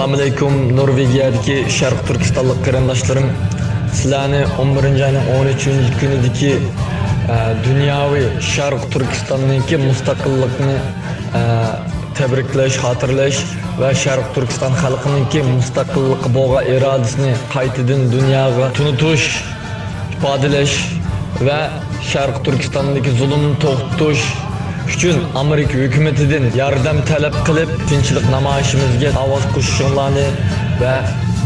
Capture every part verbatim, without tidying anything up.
ئەسسالامۇئەلەيكۇم، نورۋېگىيەدىكى شەرقىي تۈركىستانلىق قېرىنداشلىرىم. سىلەرنى ئون بىرىنچى ئاينىڭ ئون ئۈچىنچى كۈنىدىكى، ئە، دۇنياۋى شەرقىي تۈركىستاننىڭكى مۇستەقىللىقىنى، ئە، تەبرىكلەش، خاتىرىلەش ۋە شەرقىي تۈركىستان خەلقىنىڭكى مۇستەقىللىققا بولغان ئىرادىسىنى قايتىدىن دۇنياغا تونۇتۇش، ئىپادىلەش ۋە شەرقىي تۈركىستاندىكى زۇلۇمنى توختىتىش ئۈچۈن ئامېرىكا ھۆكۈمىتىدىن ياردەم تەلەپ قىلىپ، تىنچلىق نامايىشىمىزغا ئاۋاز قوشۇشۇڭلارنى ۋە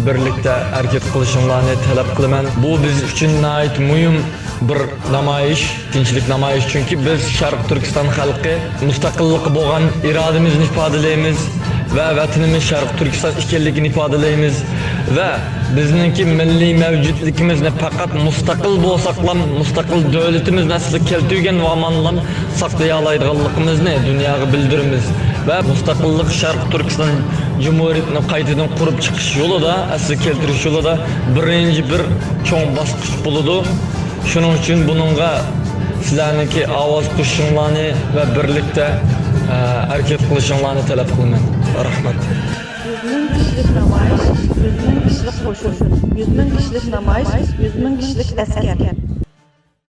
بىرلىكتە ھەرىكەت قىلىشىڭلارنى تەلەپ قىلىمەن. بۇ بىز ئۈچۈن ناھايىتى مۇھىم بىر نامايىش، تىنچلىق نامايىش، چۈنكى بىز شەرقىي تۈركىستان خەلقى مۇستەقىللىققا بولغان ئىرادىمىزنى ئىپادىلەيمىز ۋە ۋەتىنىمىز شەرقىي تۈركىستان ئىكەنلىكىنى ئىپادىلەيمىز ۋە بىزنىڭكى مىللىي مەۋجۇتلۇقىمىزنى پەقەت مۇستەقىل بولساقلا، مۇستەقىل دۆلىتىمىزنى ئەسلىگە كەلتۈرگەن ۋاقىتتىلا ساقلىيالايدىغانلىقىمىزنى دۇنياغا بىلدۈرىمىز ۋە مۇستەقىللىق شەرقىي تۈركىستان جۇمھۇرىيىتىنى قايتىدىن قۇرۇپ چىقىش يولىدا، ئەسلىگە كەلتۈرۈش يولىدا بىرىنچى بىر چوڭ باسقۇچ بولىدۇ. شۇنىڭ ئۈچۈن بۇنىڭغا سىلەرنىڭكى ئاۋاز قوشۇشۇڭلارنى ۋە بىرلىكتە، ئە، ھەرىكەت قىلىشىڭلارنى تەلەپ قىلىمەن. رەھمەت. يۈز مىڭ كىشىلىك نامايىش، يۈز مىڭ كىشىلىك قوشۇن. يۈز مىڭ كىشىلىك نامايىش، يۈز مىڭ كىشىلىك ئەسكەر.